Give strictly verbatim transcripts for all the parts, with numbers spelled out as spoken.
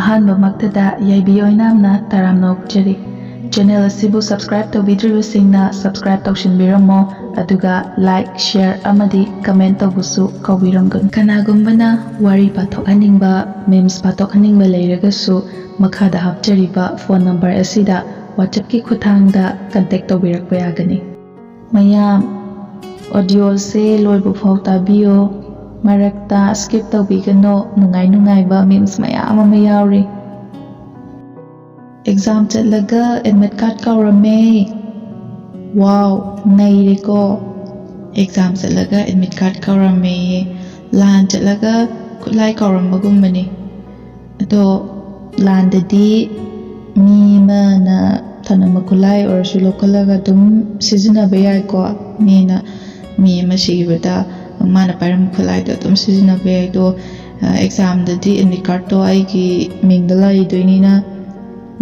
ꯑꯍꯥꯟꯕꯃꯛꯇꯗ ꯌꯥꯏꯕꯤ ꯑꯣꯏꯅꯥꯝꯅ ꯇꯔꯥꯝꯅ ꯑꯣꯛꯆꯔꯤ꯫ Channel ꯑꯁꯤꯕꯨ subscribe ꯇꯧꯕꯤꯗ꯭ꯔꯤꯕꯁꯤꯡꯅ subscribe ꯇꯧꯁꯤꯟꯕꯤꯔꯝꯃꯣ, ꯑꯗꯨꯒ like, share ꯑꯃꯗꯤ comment ꯇꯧꯕꯁꯨ ꯀꯥꯎꯕꯤꯔꯝꯒꯅꯨ꯫ ꯀꯅꯥꯒꯨꯝꯕꯅ ꯋꯥꯔꯤ ꯄꯥꯊꯣꯛꯍꯟꯅꯤꯡꯕ, memes ꯄꯥꯊꯣꯛꯍꯟꯅꯤꯡꯕ ꯂꯩꯔꯒꯁꯨ ꯃꯈꯥꯗ ꯍꯥꯞꯆꯔꯤꯕ phone number ꯑꯁꯤꯗ WhatsAppꯀꯤ ꯈꯨꯠꯊꯥꯡꯗ contact ꯇꯧꯕꯤꯔꯛꯄ ꯌꯥꯒꯅꯤ꯫ ꯃꯌꯥꯝ, audioꯁꯦ ꯂꯣꯏꯕ ꯐꯥꯎ ꯇꯥꯕꯤꯌꯣ, ꯃꯔꯛꯇ skip ꯇꯧꯕꯤꯒꯅꯣ, ꯅꯨꯡꯉꯥꯏ ꯅꯨꯡꯉꯥꯏꯕ memes ꯃꯌꯥꯝ ꯑꯃ ꯌꯥꯎꯔꯤ꯫ Exam ꯆꯠꯂꯒ admit card ꯀꯥꯎꯔꯝꯃꯦ꯫ Wow, ꯅꯩꯔꯦꯀꯣ꯫ Exam ꯆꯠꯂꯒ admit card ꯀꯥꯎꯔꯝꯃꯦꯌꯦ꯫ ꯂꯥꯟ ꯆꯠꯂꯒ ꯈꯨꯠꯂꯥꯏ ꯀꯥꯎꯔꯝꯕꯒꯨꯝꯕꯅꯤ꯫ ꯑꯗꯣ ꯂꯥꯟꯗꯗꯤ ꯃꯤ ꯑꯃꯅ ꯊꯅꯝꯕ ꯈꯨꯠꯂꯥꯏ ꯑꯣꯏꯔꯁꯨ ꯂꯧꯈꯠꯂꯒ ꯑꯗꯨꯝ ꯁꯤꯖꯤꯟꯅꯕ ꯌꯥꯏꯀꯣ꯫ ꯃꯤꯅ, ꯃꯤ ꯑꯃ ꯁꯤꯈꯤꯕꯗ ꯃꯥꯅ ꯄꯥꯏꯔꯝꯕ ꯈꯨꯠꯂꯥꯏꯗꯣ ꯑꯗꯨꯝ ꯁꯤꯖꯤꯟꯅꯕ ꯌꯥꯏ꯫ ꯑꯗꯣ, ꯑ, examꯗꯗꯤ admit cardꯇꯣ ꯑꯩꯒꯤ ꯃꯤꯡꯗ ꯂꯩꯗꯣꯏꯅꯤꯅ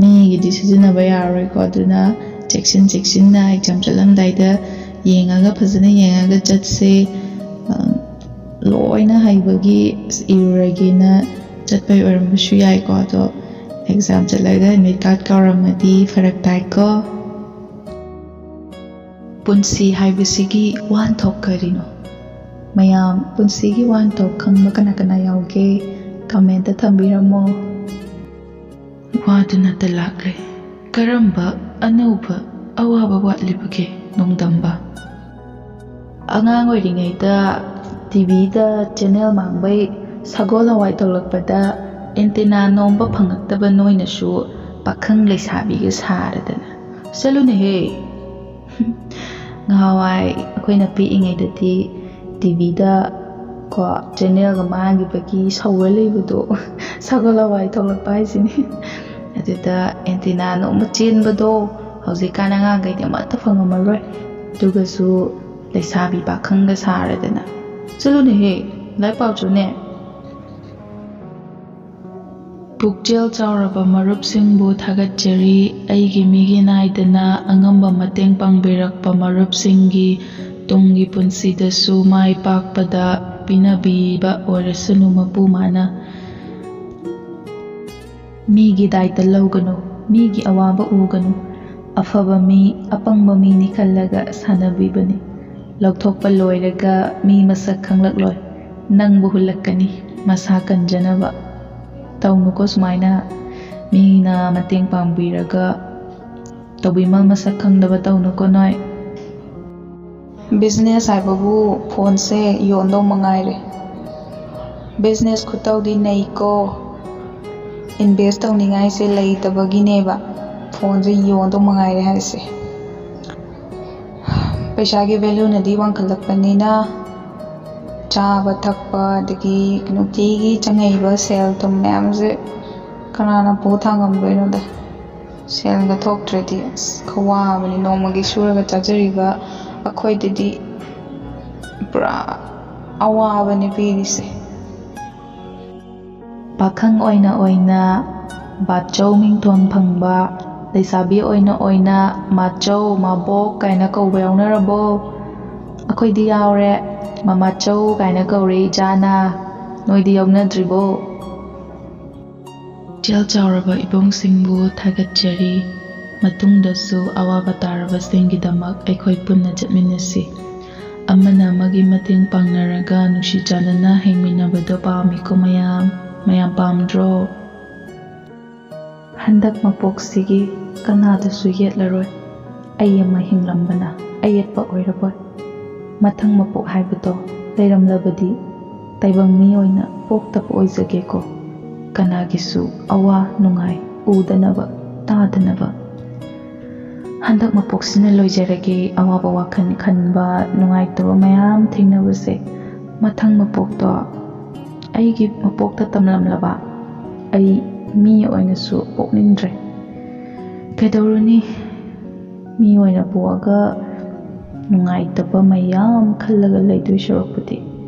ꯃꯤꯒꯤꯗꯤ ꯁꯤꯖꯤꯟꯅꯕ ꯌꯥꯔꯔꯣꯏꯀꯣ꯫ ꯑꯗꯨꯅ ꯆꯦꯛꯁꯤꯟ ꯆꯦꯛꯁꯤꯟꯅ exam ꯆꯠꯂꯝꯗꯥꯏꯗ ꯌꯦꯡꯉꯒ, ꯐꯖꯅ ꯌꯦꯡꯉꯒ ꯆꯠꯁꯦ꯫ ꯑ, ꯂꯣꯏꯅ ꯍꯩꯕꯒꯤ ꯏꯔꯨꯔꯒꯦꯅ ꯆꯠꯄꯩ ꯑꯣꯏꯔꯝꯕꯁꯨ ꯌꯥꯏꯀꯣ꯫ ꯑꯗꯣ exam ꯆꯠꯂꯒ admit card ꯀꯥꯎꯔꯝꯃꯗꯤ ꯐꯔꯛ ꯇꯥꯏꯀꯣ꯫ ꯄꯨꯟꯁꯤ ꯍꯥꯏꯕꯁꯤꯒꯤ ꯋꯥꯍꯟꯊꯣꯛ ꯀꯔꯤꯅꯣ? ꯃꯌꯥꯝ, ꯄꯨꯟꯁꯤꯒꯤ ꯋꯥꯍꯟꯊꯣꯛ ꯈꯪꯕ ꯀꯅꯥ ꯀꯅꯥ ꯌꯥꯎꯒꯦ? Commentꯇ ꯊꯝꯕꯤꯔꯝꯃꯣ꯫ ꯋꯥꯗꯨꯅꯇ ꯂꯥꯛꯂꯦ꯫ ꯀꯔꯝꯕ ꯑꯅꯧꯕ ꯑꯋꯥꯕ ꯋꯥꯠꯂꯤꯕꯒꯦ ꯅꯣꯡꯗꯝꯕ? ꯑꯉꯥꯡ ꯑꯣꯏꯔꯤꯉꯩꯗ TVꯗ channel ꯃꯥꯡꯕꯩ ꯁꯒꯣꯜ ꯍꯋꯥꯏ ꯊꯣꯛꯂꯛꯄꯗ antenna ꯅꯣꯝꯕ ꯐꯪꯉꯛꯇꯕ ꯅꯣꯏꯅꯁꯨ ꯄꯥꯈꯪ ꯂꯩꯁꯥꯕꯤꯒ ꯁꯥꯔꯗꯅ꯫ ꯆꯠꯂꯨꯅꯦꯍꯦ! ꯉꯍꯥꯟꯋꯥꯏ ꯑꯩꯈꯣꯏꯅ ꯄꯤꯛꯏꯉꯩꯗꯗꯤ TVꯗ ꯀꯣ channelꯒ ꯃꯥꯡꯈꯤꯕꯒꯤ ꯁꯧꯔ ꯂꯩꯕꯗꯣ, ꯁꯒꯣꯜ ꯍꯋꯥꯏ ꯊꯣꯛꯂꯛꯄ ꯍꯥꯏꯁꯤꯅꯤ꯫ ꯑꯗꯨꯗ antenna ꯅꯣꯝꯕ ꯆꯦꯟꯕꯗꯣ ꯍꯧꯖꯤꯛꯀꯥꯟ ꯑꯉꯥꯡꯈꯩꯗꯤ ꯑꯃꯠꯇ ꯐꯪꯉꯝꯃꯔꯣꯏ꯫ ꯑꯗꯨꯒꯁꯨ ꯂꯩꯁꯥꯕꯤ ꯄꯥꯈꯪꯒ ꯁꯥꯔꯗꯅ꯫ ꯆꯠꯂꯨꯅꯦꯍꯦ, ꯂꯥꯏꯔꯤꯛ ꯄꯥꯎ ꯆꯣꯅꯦ꯫ ꯄꯨꯛꯆꯦꯜ ꯆꯥꯎꯔꯕ ꯃꯔꯨꯞꯁꯤꯡꯕꯨ ꯊꯥꯒꯠꯆꯔꯤ꯫ ꯑꯩꯒꯤ ꯃꯤꯒꯤ ꯅꯥꯏꯗꯅ ꯑꯉꯝꯕ ꯃꯇꯦꯡ ꯄꯥꯡꯕꯤꯔꯛꯄ ꯃꯔꯨꯞꯁꯤꯡꯒꯤ ꯇꯨꯡꯒꯤ ꯄꯨꯟꯁꯤꯗꯁꯨ ꯃꯥꯏ ꯄꯥꯛꯄꯗ ꯄꯤꯅꯕꯤꯕ ꯑꯣꯏꯔꯁꯅꯨ ꯃꯄꯨ ꯃꯥꯅ꯫ ꯃꯤꯒꯤ ꯗꯥꯏꯇ ꯂꯧꯒꯅꯨ, ꯃꯤꯒꯤ ꯑꯋꯥꯕ ꯎꯒꯅꯨ꯫ ꯑꯐꯕ ꯃꯤ, ꯑꯄꯪꯕ ꯃꯤꯅꯤ ꯈꯜꯂꯒ ꯁꯥꯟꯅꯕꯤꯕꯅꯤ꯫ ꯂꯧꯊꯣꯛꯄ ꯂꯣꯏꯔꯒ ꯃꯤ ꯃꯁꯛ ꯈꯪꯂꯛꯂꯣꯏ꯫ ꯅꯪꯕꯨ ꯍꯨꯜꯂꯛꯀꯅꯤ ꯃꯁꯥ ꯀꯟꯖꯅꯕ꯫ ꯇꯧꯅꯨꯀꯣ ꯁꯨꯃꯥꯏꯅ꯫ ꯃꯤꯅ ꯃꯇꯦꯡ ꯄꯥꯡꯕꯤꯔꯒ ꯇꯧꯕꯤꯃꯜ ꯃꯁꯛ ꯈꯪꯗꯕ ꯇꯧꯅꯨꯀꯣ ꯅꯣꯏ꯫ ꯕꯤꯖꯤꯅꯦꯁ ꯍꯥꯏꯕꯕꯨ ꯐꯣꯟꯁꯦ ꯌꯣꯟꯗꯧ ꯃꯉꯥꯏꯔꯦ꯫ ꯕꯤꯖꯤꯅꯦꯁ ꯈꯨꯇꯧꯗꯤ ꯅꯩꯀꯣ꯫ ꯏꯟꯚꯦꯁ ꯇꯧꯅꯤꯡꯉꯥꯏꯁꯦ ꯂꯩꯇꯕꯒꯤꯅꯦꯕ ꯐꯣꯟꯁꯦ ꯌꯣꯟꯗꯧ ꯃꯉꯥꯏꯔꯦ ꯍꯥꯏꯁꯦ꯫ ꯄꯩꯁꯥꯒꯤ ꯚꯦꯂꯨꯅꯗꯤ ꯋꯥꯡꯈꯠꯂꯛꯄꯅꯤꯅ ꯆꯥꯕ ꯊꯛꯄ ꯑꯗꯒꯤ ꯅꯨꯡꯇꯤꯒꯤ ꯆꯪꯉꯛꯏꯕ ꯁꯦꯜ ꯊꯨꯝ ꯃꯌꯥꯝꯁꯦ ꯀꯅꯥꯅ ꯄꯨ ꯊꯥꯡꯉꯝꯗꯣꯏꯅꯣꯗ? ꯁꯦꯜꯒ ꯊꯣꯛꯇ꯭ꯔꯗꯤ ꯑꯁ ꯈꯋꯥꯕꯅꯤ꯫ ꯅꯣꯡꯃꯒꯤ ꯁꯨꯔꯒ ꯆꯥꯖꯔꯤꯕ ꯑꯩꯈꯣꯏꯗꯗꯤ ꯄꯨꯔꯥ ꯑꯋꯥꯕꯅꯤ ꯄꯤꯔꯤꯁꯦ꯫ ꯄꯥꯈꯪ ꯑꯣꯏꯅ ꯑꯣꯏꯅ ꯕꯥꯆꯧ ꯃꯤꯡꯊꯣꯟ ꯐꯪꯕ, ꯂꯩꯁꯥꯕꯤ ꯑꯣꯏꯅ ꯑꯣꯏꯅ ꯃꯥꯆꯧ, ꯃꯥꯕꯣꯛ ꯀꯥꯏꯅ ꯀꯧꯕ ꯌꯥꯎꯅꯔꯕꯣ? ꯑꯩꯈꯣꯏꯗꯤ ꯌꯥꯎꯔꯦ, ꯃꯃꯥꯆꯧ ꯀꯥꯏꯅ ꯀꯧꯔꯦ ꯏꯆꯥꯅ꯫ ꯅꯣꯏꯗꯤ ꯌꯥꯎꯅꯗ꯭ꯔꯤꯕꯣ? ꯏꯆꯦꯜ ꯆꯥꯎꯔꯕ ꯏꯕꯨꯡꯁꯤꯡꯕꯨ ꯊꯥꯒꯠꯆꯔꯤ꯫ ꯃꯇꯨꯡꯗꯁꯨ ꯑꯋꯥꯕ ꯇꯥꯔꯕꯁꯤꯡꯒꯤꯗꯃꯛ ꯑꯩꯈꯣꯏ ꯄꯨꯟꯅ ꯆꯠꯃꯤꯟꯅꯁꯤ꯫ ꯑꯃꯅ ꯑꯃꯒꯤ ꯃꯇꯦꯡ ꯄꯥꯡꯅꯔꯒ ꯅꯨꯡꯁꯤ ꯆꯥꯟꯅꯅ ꯍꯤꯡꯃꯤꯟꯅꯕꯗꯣ ꯄꯥꯝꯃꯤꯀꯣ ꯃꯌꯥꯝ꯫ ꯃꯌꯥꯝ ꯄꯥꯝꯗ꯭ꯔꯣ? ꯍꯟꯗꯛ ꯃꯄꯣꯛꯁꯤꯒꯤ ꯀꯅꯥꯗꯁꯨ ꯌꯦꯠꯂꯔꯣꯏ꯫ ꯑꯩ ꯑꯃ ꯍꯤꯡꯂꯝꯕꯅ ꯑꯌꯦꯠꯄ ꯑꯣꯏꯔꯕꯣꯏ꯫ ꯃꯊꯪ ꯃꯄꯣꯛ ꯍꯥꯏꯕꯗꯣ ꯂꯩꯔꯝꯂꯕꯗꯤ ꯇꯥꯏꯕꯪ ꯃꯤ ꯑꯣꯏꯅ ꯄꯣꯛꯇꯕ ꯑꯣꯏꯖꯒꯦꯀꯣ꯫ ꯀꯅꯥꯒꯤꯁꯨ ꯑꯋꯥ ꯅꯨꯡꯉꯥꯏ ꯎꯗꯅꯕ, ꯇꯥꯗꯅꯕ꯫ ꯍꯟꯗꯛ ꯃꯄꯣꯛꯁꯤꯅ ꯂꯣꯏꯖꯔꯒꯦ꯫ ꯑꯋꯥꯕ ꯋꯥꯈꯜ ꯈꯟꯕ, ꯅꯨꯡꯉꯥꯏꯇꯕ ꯃꯌꯥꯝ ꯊꯦꯡꯅꯕꯁꯦ ꯃꯊꯪ ꯃꯄꯣꯛꯇꯣ ꯑꯩꯒꯤ ꯃꯄꯣꯛꯇ ꯇꯝꯂꯝꯂꯕ ꯑꯩ ꯃꯤ ꯑꯣꯏꯅꯁꯨ ꯄꯣꯛꯅꯤꯡꯗ꯭ꯔꯦ꯫ ꯀꯩꯗꯧꯔꯨꯅꯤ? ꯃꯤ ꯑꯣꯏꯅ ꯄꯣꯛꯑꯒ ꯅꯨꯡꯉꯥꯏꯇꯕ ꯃꯌꯥꯝ ꯈꯜꯂꯒ ꯂꯩꯗꯣꯏ ꯁꯔꯨꯛꯄꯨꯗꯤ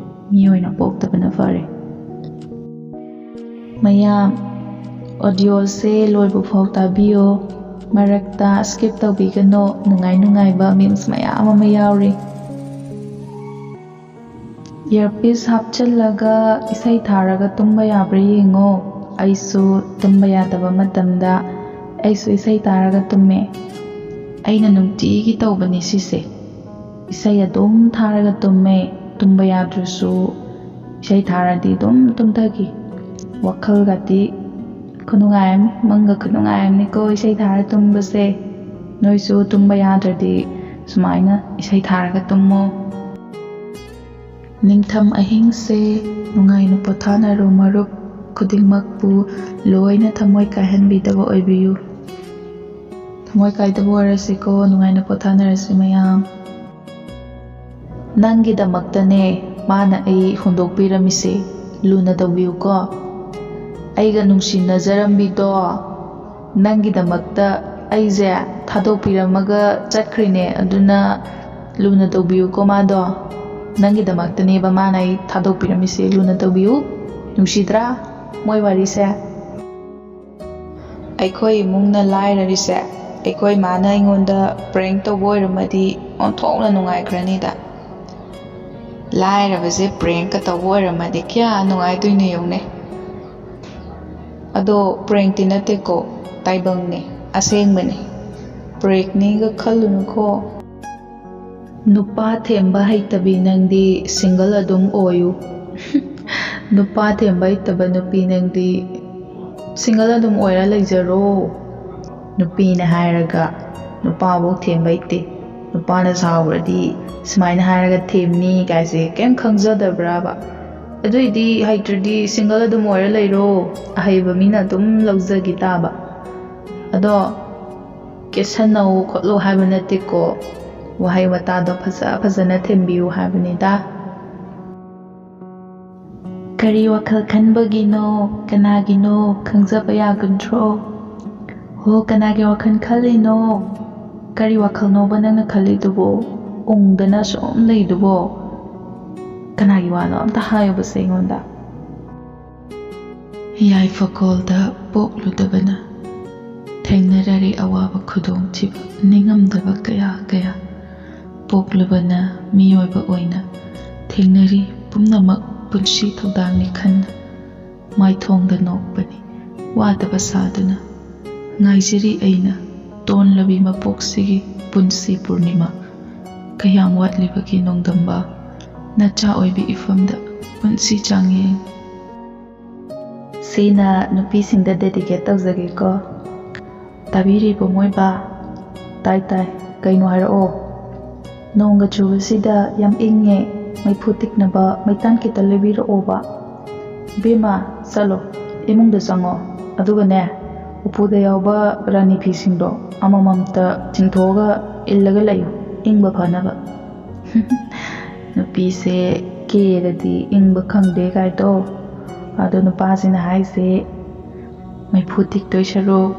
ꯃꯤ ꯑꯣꯏꯅ ꯄꯣꯛꯇꯕꯅ ꯐꯔꯦ꯫ ꯃꯌꯥꯝ, ꯑꯣꯗꯤꯑꯣꯁꯦ ꯂꯣꯏꯕ ꯐꯥꯎ ꯇꯥꯕꯤꯌꯣ꯫ ꯃꯔꯛꯇ skip ꯇꯧꯕꯤꯒꯅꯣ꯫ ꯅꯨꯡꯉꯥꯏ ꯅꯨꯡꯉꯥꯏꯕ memes ꯃꯌꯥꯝ ꯑꯃ ꯌꯥꯎꯔꯤ꯫ Earpiece ꯍꯥꯞꯆꯤꯜꯂꯒ ꯏꯁꯩ ꯊꯥꯔꯒ ꯇꯨꯝꯕ ꯌꯥꯕ꯭ꯔꯥ ꯌꯦꯡꯉꯣ꯫ ꯑꯩꯁꯨ ꯇꯨꯝꯕ ꯌꯥꯗꯕ ꯃꯇꯝꯗ ꯑꯩꯁꯨ ꯏꯁꯩ ꯇꯥꯔꯒ ꯇꯨꯝꯃꯦ꯫ ꯑꯩꯅ ꯅꯨꯡꯇꯤꯒꯤ ꯇꯧꯕꯅꯤ ꯁꯤꯁꯦ꯫ ꯏꯁꯩ ꯑꯗꯨꯝ ꯊꯥꯔꯒ ꯇꯨꯝꯃꯦ꯫ ꯇꯨꯝꯕ ꯌꯥꯗ꯭ꯔꯁꯨ ꯏꯁꯩ ꯊꯥꯔꯗꯤ ꯑꯗꯨꯝ ꯇꯨꯝꯊꯈꯤ꯫ ꯋꯥꯈꯜꯒꯗꯤ ꯈꯨꯅꯨꯡꯉꯥꯏ ꯑꯃꯅꯤ, ꯃꯪꯒ ꯈꯨꯅꯨꯡꯉꯥꯏ ꯑꯃꯅꯤꯀꯣ ꯏꯁꯩ ꯊꯥꯔ ꯇꯨꯝꯕꯁꯦ꯫ ꯅꯣꯏꯁꯨ ꯇꯨꯝꯕ ꯌꯥꯗ꯭ꯔꯗꯤ ꯁꯨꯃꯥꯏꯅ ꯏꯁꯩ ꯊꯥꯔꯒ ꯇꯨꯝꯃꯣ꯫ ꯅꯤꯡꯊꯝ ꯑꯍꯤꯡꯁꯦ ꯅꯨꯡꯉꯥꯏꯅ ꯄꯣꯊꯥꯅꯔꯣ ꯃꯔꯨꯞ꯫ ꯈꯨꯗꯤꯡꯃꯛꯄꯨ ꯂꯣꯏꯅ ꯊꯃꯣꯏ ꯀꯥꯏꯍꯟꯕꯤꯗꯕ ꯑꯣꯏꯕꯤꯌꯨ꯫ ꯊꯃꯣꯏ ꯀꯥꯏꯗꯕ ꯑꯣꯏꯔꯁꯤꯀꯣ, ꯅꯨꯡꯉꯥꯏꯅ ꯄꯣꯊꯥꯅꯔꯁꯤ ꯃꯌꯥꯝ꯫ ꯅꯪꯒꯤꯗꯃꯛꯇꯅꯦ ꯃꯥꯅ ꯑꯩ ꯍꯨꯟꯗꯣꯛꯄꯤꯔꯝꯃꯤꯁꯦ, ꯂꯨꯅ ꯇꯧꯕꯤꯌꯨꯀꯣ꯫ ꯑꯩꯒ ꯅꯨꯡꯁꯤꯅꯖꯔꯝꯕꯤꯗꯣ ꯅꯪꯒꯤꯗꯃꯛꯇ ꯑꯩꯁꯦ ꯊꯥꯗꯣꯛꯄꯤꯔꯝꯃꯒ ꯆꯠꯈ꯭ꯔꯤꯅꯦ, ꯑꯗꯨꯅ ꯂꯨꯅ ꯇꯧꯕꯤꯌꯨꯀꯣ ꯃꯥꯗꯣ꯫ ꯅꯪꯒꯤꯗꯃꯛꯇꯅꯦꯕ ꯃꯥꯅ ꯑꯩ ꯊꯥꯗꯣꯛꯄꯤꯔꯝꯃꯤꯁꯦ, ꯂꯨꯅ ꯇꯧꯕꯤꯌꯨ꯫ ꯅꯨꯡꯁꯤꯗ꯭ꯔꯥ ꯃꯣꯏ ꯋꯥꯔꯤꯁꯦ? ꯑꯩꯈꯣꯏ ꯏꯃꯨꯡꯅ ꯂꯥꯏꯔꯔꯤꯁꯦ ꯑꯩꯈꯣꯏ ꯃꯥꯅ ꯑꯩꯉꯣꯟꯗ ꯄ꯭ꯔꯦꯡ ꯇꯧꯕ ꯑꯣꯏꯔꯝꯃꯗꯤ ꯑꯣꯟꯊꯣꯛꯅ ꯅꯨꯡꯉꯥꯏꯈ꯭ꯔꯅꯤꯗ꯫ ꯂꯥꯏꯔꯕꯁꯦ ꯄ꯭ꯔꯦꯡꯀ ꯇꯧꯕ ꯑꯣꯏꯔꯝꯃꯗꯤ ꯀꯌꯥ ꯅꯨꯡꯉꯥꯏꯗꯣꯏꯅꯣ ꯌꯦꯡꯉꯨꯅꯦ꯫ ꯑꯗꯣ ꯄ꯭ꯔꯦꯡꯇꯤ ꯅꯠꯇꯦꯀꯣ, ꯇꯥꯏꯕꯪꯅꯦ, ꯑꯁꯦꯡꯕꯅꯦ꯫ ꯄ꯭ꯔꯦꯡꯅꯤꯒ ꯈꯜꯂꯨꯅꯨꯀꯣ꯫ ꯅꯨꯄꯥ ꯊꯦꯝꯕ ꯍꯩꯇꯕꯤ ꯅꯪꯗꯤ ꯁꯤꯡꯒꯜ ꯑꯗꯨꯝ ꯑꯣꯏꯌꯨ꯫ ꯅꯨꯄꯥ ꯊꯦꯝꯕ ꯍꯩꯇꯕ ꯅꯨꯄꯤ ꯅꯪꯗꯤ ꯁꯤꯡꯒꯜ ꯑꯗꯨꯝ ꯑꯣꯏꯔ ꯂꯩꯖꯔꯣ꯫ ꯅꯨꯄꯤꯅ ꯍꯥꯏꯔꯒ ꯅꯨꯄꯥꯐꯧ ꯊꯦꯝꯕ ꯍꯩꯇꯦ, ꯅꯨꯄꯥꯅ ꯁꯥꯎꯈ꯭ꯔꯗꯤ ꯁꯨꯃꯥꯏꯅ ꯍꯥꯏꯔꯒ ꯊꯦꯝꯅꯤ ꯀꯥꯏꯁꯦ ꯀꯩꯝ ꯈꯪꯖꯗꯕ꯭ꯔꯕ? ꯑꯗꯨꯏꯗꯤ ꯍꯩꯇ꯭ꯔꯗꯤ ꯁꯤꯡꯒꯜ ꯑꯗꯨꯝ ꯑꯣꯏꯔ ꯂꯩꯔꯣ, ꯑꯍꯩꯕ ꯃꯤꯅ ꯑꯗꯨꯝ ꯂꯧꯖꯈꯤ ꯇꯥꯕ꯫ ꯑꯗꯣ ꯀꯦꯁꯟꯅꯧ ꯈꯣꯠꯂꯨ ꯍꯥꯏꯕ ꯅꯠꯇꯦꯀꯣ, ꯋꯥꯍꯩ ꯋꯥꯇꯥꯗꯣ ꯐꯖ ꯐꯖꯅ ꯊꯦꯝꯕꯤꯌꯨ ꯍꯥꯏꯕꯅꯤꯗ꯫ ꯀꯔꯤ ꯋꯥꯈꯜ ꯈꯟꯕꯒꯤꯅꯣ? ꯀꯅꯥꯒꯤꯅꯣ? ꯈꯪꯖꯕ ꯌꯥꯒꯗ꯭ꯔꯣ? ꯍꯣ, ꯀꯅꯥꯒꯤ ꯋꯥꯈꯜ ꯈꯜꯂꯤꯅꯣ? ꯀꯔꯤ ꯋꯥꯈꯜꯅꯣꯕ ꯅꯪꯅ ꯈꯜꯂꯤꯗꯨꯕꯣ? ꯎꯪꯗꯅ ꯁꯨꯝ ꯂꯩꯗꯨꯕꯣ? ꯀꯅꯥꯒꯤ ꯋꯥꯅꯣ? ꯑꯝꯇ ꯍꯥꯏꯌꯨꯕꯁꯦ ꯑꯩꯉꯣꯟꯗ꯫ ꯌꯥꯏꯐꯀꯣꯜꯗ ꯄꯣꯛꯂꯨꯗꯕꯅ ꯊꯦꯡꯅꯔꯔꯤ ꯑꯋꯥꯕ ꯈꯨꯗꯣꯡꯊꯤꯕ ꯅꯤꯡꯉꯝꯗꯕ ꯀꯌꯥ ꯀꯌꯥ꯫ ꯄꯣꯛꯂꯨꯕꯅ ꯃꯤꯑꯣꯏꯕ ꯑꯣꯏꯅ ꯊꯦꯡꯅꯔꯤ ꯄꯨꯝꯅꯃꯛ ꯄꯨꯟꯁꯤ ꯊꯧꯗꯥꯡꯅꯤ ꯈꯟꯅ꯫ ꯃꯥꯏꯊꯣꯡꯗ ꯅꯣꯛꯄꯅꯤ, ꯋꯥꯗꯕ ꯁꯥꯗꯨꯅ꯫ ꯉꯥꯏꯖꯔꯤ ꯑꯩꯅ ꯇꯣꯟꯂꯕꯤ ꯃꯄꯣꯛꯁꯤꯒꯤ ꯄꯨꯟꯁꯤ ꯄꯨꯔꯅꯤꯃꯥ꯫ ꯀꯌꯥꯝ ꯋꯥꯠꯂꯤꯕꯒꯦ ꯅꯣꯡꯗꯝꯕ, ꯅꯆꯥ ꯑꯣꯏꯕꯤ ꯏꯐꯝꯗ ꯄꯨꯟꯁꯤ ꯆꯥꯡꯌꯦꯡ꯫ ꯁꯤꯅ ꯅꯨꯄꯤꯁꯤꯡꯗ dedicate ꯇꯧꯖꯒꯦꯀꯣ꯫ ꯇꯥꯕꯤꯔꯤꯕꯣ ꯃꯣꯏꯕꯥ? ꯇꯥꯏ ꯇꯥꯏ, ꯀꯩꯅꯣ ꯍꯥꯏꯔꯛꯑꯣ꯫ ꯅꯣꯡꯒ ꯆꯨꯕꯁꯤꯗ ꯌꯥꯝ ꯏꯪꯉꯦ, ꯃꯩꯐꯨ ꯇꯤꯛꯅꯕ ꯃꯩꯇꯥꯟ ꯈꯤꯇ ꯂꯩꯕꯤꯔꯛꯑꯣꯕ꯫ ꯏꯕꯦꯝꯃ, ꯆꯠꯂꯣ, ꯏꯃꯨꯡꯗ ꯆꯪꯉꯣ, ꯑꯗꯨꯒꯅꯦ, ꯎꯄꯨꯗ ꯌꯥꯎꯕ ꯔꯥꯅꯤ ꯐꯤꯁꯤꯡꯗꯣ ꯑꯃꯃꯝꯇ ꯆꯤꯡꯊꯣꯛꯑꯒ ꯏꯜꯂꯒ ꯂꯩꯌꯨ, ꯏꯪꯕ ꯐꯅꯕ꯫ ꯅꯨꯄꯤꯁꯦ ꯀꯦꯔꯗꯤ ꯏꯪꯕ ꯈꯪꯗꯦ ꯀꯥꯏꯗꯣ꯫ ꯑꯗꯣ ꯅꯨꯄꯥꯁꯤꯅ ꯍꯥꯏꯁꯦ, ꯃꯩꯐꯨ ꯇꯤꯛꯇꯣꯏ ꯁꯔꯨꯛ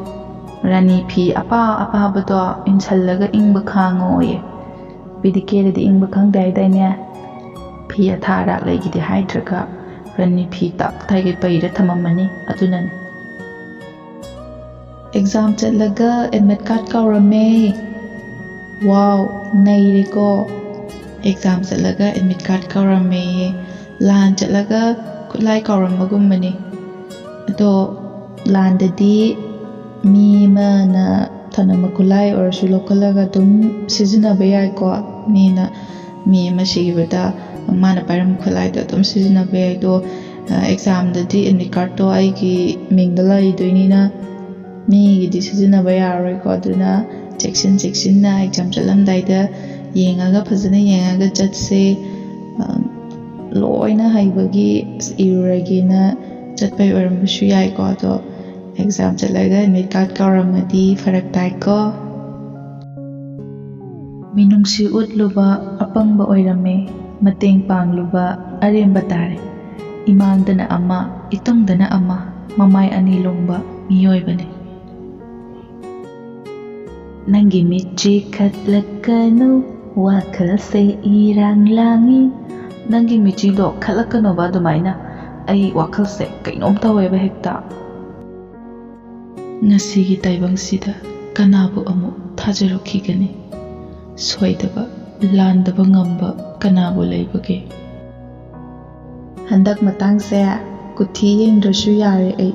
ꯔꯥꯅꯤ ꯐꯤ ꯑꯄꯥ ꯑꯄꯥꯕꯗꯣ ꯏꯟꯁꯜꯂꯒ ꯏꯪꯕ ꯈꯥꯡꯉꯣꯌꯦ꯫ ꯅꯨꯄꯤꯗꯤ ꯀꯦꯔꯗꯤ ꯏꯪꯕ ꯈꯪꯗꯦ ꯍꯥꯏꯗꯥꯏꯅꯦ? ꯐꯤ ꯑꯊꯥ ꯑꯔꯥꯛ ꯂꯩꯒꯤꯗꯤ ꯍꯥꯏꯗ꯭ꯔꯒ ꯔꯥꯅꯤ ꯐꯤ ꯇꯞ ꯇꯥꯏꯒꯩ ꯄꯩꯔ ꯊꯝꯃꯝꯃꯅꯤ, ꯑꯗꯨꯅꯅꯤ꯫ ꯑꯦꯛꯖꯥꯝ ꯆꯠꯂꯒ admit card ꯀꯥꯎꯔꯝꯃꯦ꯫ ꯋꯥꯎ, ꯅꯩꯔꯦꯀꯣ꯫ ꯑꯦꯛꯖꯥꯝ ꯆꯠꯂꯒ admit card ꯀꯥꯎꯔꯝꯃꯦꯌꯦ꯫ ꯂꯥꯟ ꯆꯠꯂꯒ ꯈꯨꯠꯂꯥꯏ ꯀꯥꯎꯔꯝꯕꯒꯨꯝꯕꯅꯤ꯫ ꯑꯗꯣ ꯂꯥꯟꯗꯗꯤ ꯃꯤ ꯑꯃꯅ ꯊꯅꯝꯕ ꯈꯨꯠꯂꯥꯏ ꯑꯣꯏꯔꯁꯨ ꯂꯧꯈꯠꯂꯒ ꯑꯗꯨꯝ ꯁꯤꯖꯤꯟꯅꯕ ꯌꯥꯏꯀꯣ꯫ ꯃꯤꯅ, ꯃꯤ ꯑꯃ ꯁꯤꯈꯤꯕꯗ ꯃꯥꯅ ꯄꯥꯏꯔꯝꯕ ꯈꯨꯠꯂꯥꯏꯗꯣ ꯑꯗꯨꯝ ꯁꯤꯖꯤꯟꯅꯕ ꯌꯥꯏ꯫ ꯑꯗꯣ, ꯑ, ꯑꯦꯛꯖꯥꯝꯗꯗꯤ admit cardꯇꯣ ꯑꯩꯒꯤ ꯃꯤꯡꯗ ꯂꯩꯗꯣꯏꯅꯤꯅ ꯃꯤꯒꯤꯗꯤ ꯁꯤꯖꯤꯟꯅꯕ ꯌꯥꯔꯔꯣꯏꯀꯣ꯫ ꯑꯗꯨꯅ ꯆꯦꯛꯁꯤꯟ ꯆꯦꯛꯁꯤꯟꯅ ꯑꯦꯛꯖꯥꯝ ꯆꯠꯂꯝꯗꯥꯏꯗ ꯌꯦꯡꯉꯒ, ꯐꯖꯅ ꯌꯦꯡꯉꯒ ꯆꯠꯁꯦ꯫ ꯑ, ꯂꯣꯏꯅ ꯍꯩꯕꯒꯤ ꯏꯔꯨꯔꯒꯦꯅ ꯆꯠꯄꯩ ꯑꯣꯏꯔꯝꯕꯁꯨ ꯌꯥꯏꯀꯣ꯫ ꯑꯗꯣ ꯑꯦꯛꯖꯥꯝ ꯆꯠꯂꯒ admit card ꯀꯥꯎꯔꯝꯃꯗꯤ ꯐꯔꯛ ꯇꯥꯏꯀꯣ꯫ ꯃꯤꯅꯨꯡꯁꯤ ꯎꯠꯂꯨꯕ ꯑꯄꯪꯕ ꯑꯣꯏꯔꯝꯃꯦ, ꯃꯇꯦꯡ ꯄꯥꯡꯂꯨꯕ ꯑꯔꯦꯝꯕ ꯇꯥꯔꯦ꯫ ꯏꯃꯥꯡꯗꯅ ꯑꯃ, ꯏꯇꯨꯡꯗꯅ ꯑꯃ, ꯃꯃꯥꯏ ꯑꯅꯤ ꯂꯣꯡꯕ ꯃꯤꯑꯣꯏꯕꯅꯤ꯫ ꯅꯪꯒꯤ ꯃꯤꯠ ꯆꯤꯈꯠꯂꯛꯀꯅꯨ, ꯋꯥꯈꯜꯁꯦ ꯏꯔꯥꯡ ꯂꯥꯡꯉꯤ꯫ ꯅꯪꯒꯤ ꯃꯤꯠꯆꯤꯗꯣ ꯈꯠꯂꯛꯀꯅꯣꯕ ꯑꯗꯨꯃꯥꯏꯅ꯫ ꯑꯩ ꯋꯥꯈꯜꯁꯦ ꯀꯩꯅꯣꯝ ꯇꯧꯋꯦꯕ ꯍꯦꯛꯇ꯫ ꯉꯁꯤꯒꯤ ꯇꯥꯏꯕꯪꯁꯤꯗ ꯀꯅꯥꯕꯨ ꯑꯃꯨꯛ ꯊꯥꯖꯔꯨꯈꯤꯒꯅꯤ? ꯁꯣꯏꯗꯕ, ꯂꯥꯟꯗꯕ ꯉꯝꯕ ꯀꯅꯥꯕꯨ ꯂꯩꯕꯒꯦ? ꯍꯟꯗꯛ ꯃꯇꯥꯡꯁꯦ ꯀꯨꯊꯤ ꯌꯦꯡꯗ꯭ꯔꯁꯨ ꯌꯥꯔꯦ ꯑꯩ꯫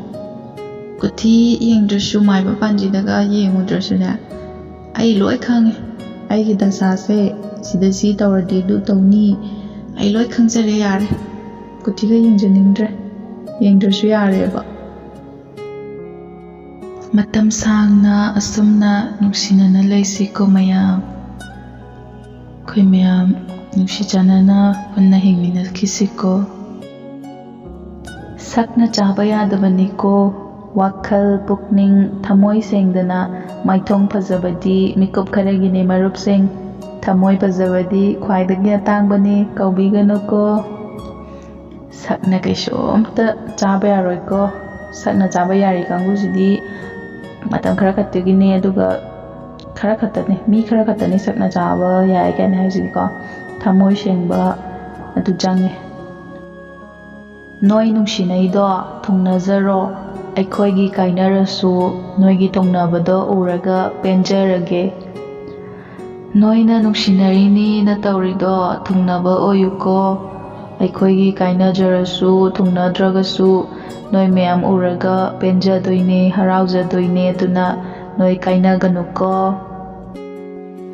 ꯀꯨꯊꯤ ꯌꯦꯡꯗ꯭ꯔꯁꯨ, ꯃꯥꯏꯕ ꯄꯥꯟꯖꯤꯗꯒ ꯌꯦꯡꯉꯨꯗ꯭ꯔꯁꯨꯅꯦ, ꯑꯩ ꯂꯣꯏ ꯈꯪꯉꯦ꯫ ꯑꯩꯒꯤ ꯗꯁꯥꯁꯦ ꯁꯤꯗ ꯁꯤ ꯇꯧꯔꯗꯤ ꯑꯗꯨ ꯇꯧꯅꯤ, ꯑꯩ ꯂꯣꯏ ꯈꯪꯖꯔꯦ, ꯌꯥꯔꯦ꯫ ꯀꯨꯊꯤꯒ ꯌꯦꯡꯖꯅꯤꯡꯗ꯭ꯔꯦ, ꯌꯦꯡꯗ꯭ꯔꯁꯨ ꯌꯥꯔꯦꯕ꯫ ꯃꯇꯝ ꯁꯥꯡꯅ ꯑꯁꯨꯝꯅ ꯅꯨꯡꯁꯤꯅꯅ ꯂꯩꯁꯤꯀꯣ ꯃꯌꯥꯝ꯫ ꯑꯩꯈꯣꯏ ꯃꯌꯥꯝ ꯅꯨꯡꯁꯤ ꯆꯥꯟꯅꯅ ꯄꯨꯟꯅ ꯍꯤꯡꯃꯤꯟꯅꯈꯤꯁꯤꯀꯣ꯫ ꯁꯛꯅ ꯆꯥꯕ ꯌꯥꯗꯕꯅꯤꯀꯣ꯫ ꯋꯥꯈꯜ, ꯄꯨꯛꯅꯤꯡ, ꯊꯃꯣꯏ ꯁꯦꯡꯗꯅ ꯃꯥꯏꯊꯣꯡ ꯐꯖꯕꯗꯤ ꯃꯤꯀꯨꯞ ꯈꯔꯒꯤꯅꯦ ꯃꯔꯨꯞꯁꯤꯡ꯫ ꯊꯃꯣꯏ ꯐꯖꯕꯗꯤ ꯈ꯭ꯋꯥꯏꯗꯒꯤ ꯑꯇꯥꯡꯕꯅꯤ, ꯀꯧꯕꯤꯒꯅꯨꯀꯣ꯫ ꯁꯛꯅ ꯀꯩꯁꯨꯝꯇ ꯆꯥꯕ ꯌꯥꯔꯣꯏꯀꯣ꯫ ꯁꯛꯅ ꯆꯥꯕ ꯌꯥꯔꯤ ꯀꯥꯡꯕꯨꯁꯤꯗꯤ ꯃꯇꯝ ꯈꯔ ꯈꯛꯇꯒꯤꯅꯦ, ꯑꯗꯨꯒ ꯈꯔ ꯈꯛꯇꯅꯦ, ꯃꯤ ꯈꯔ ꯈꯛꯇꯅꯦ ꯁꯛꯅ ꯆꯥꯕ ꯌꯥꯏ ꯀꯥꯏꯅ ꯍꯥꯏꯁꯤꯗꯤꯀꯣ꯫ ꯊꯃꯣꯏ ꯁꯦꯡꯕ ꯑꯗꯨ ꯆꯪꯉꯦ꯫ ꯅꯣꯏ ꯅꯨꯡꯁꯤꯅꯩꯗꯣ ꯊꯨꯡꯅꯖꯔꯣ꯫ ꯑꯩꯈꯣꯏꯒꯤ ꯀꯥꯏꯅꯔꯁꯨ ꯅꯣꯏꯒꯤ ꯊꯨꯡꯅꯕꯗꯣ ꯎꯔꯒ ꯄꯦꯟꯖꯔꯒꯦ꯫ ꯅꯣꯏꯅ ꯅꯨꯡꯁꯤꯅꯔꯤꯅꯤꯅ ꯇꯧꯔꯤꯗꯣ ꯊꯨꯡꯅꯕ ꯑꯣꯏꯌꯨꯀꯣ꯫ ꯑꯩꯈꯣꯏꯒꯤ ꯀꯥꯏꯅꯖꯔꯁꯨ ꯊꯨꯡꯅꯗ꯭ꯔꯒꯁꯨ ꯅꯣꯏ ꯃꯌꯥꯝ ꯎꯔꯒ ꯄꯦꯟꯖꯗꯣꯏꯅꯦ, ꯍꯔꯥꯎꯖꯗꯣꯏꯅꯦ꯫ ꯑꯗꯨꯅ ꯅꯣꯏ ꯀꯥꯏꯅꯒꯅꯨꯀꯣ꯫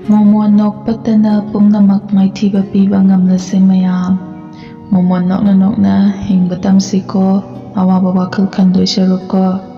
ꯃꯣꯃꯣꯟ ꯅꯣꯛꯄꯇꯅ ꯄꯨꯝꯅꯃꯛ ꯃꯥꯏꯊꯤꯕ ꯄꯤꯕ ꯉꯝꯂꯁꯦ ꯃꯌꯥꯝ꯫ ꯃꯣꯃꯣꯟ ꯅꯣꯛꯅ ꯅꯣꯛꯅ ꯍꯤꯡꯕ ꯇꯝꯁꯤꯀꯣ, ꯑꯋꯥꯕ ꯋꯥꯈꯜ ꯈꯟꯗꯣꯏ ꯁꯔꯨꯛꯀꯣ꯫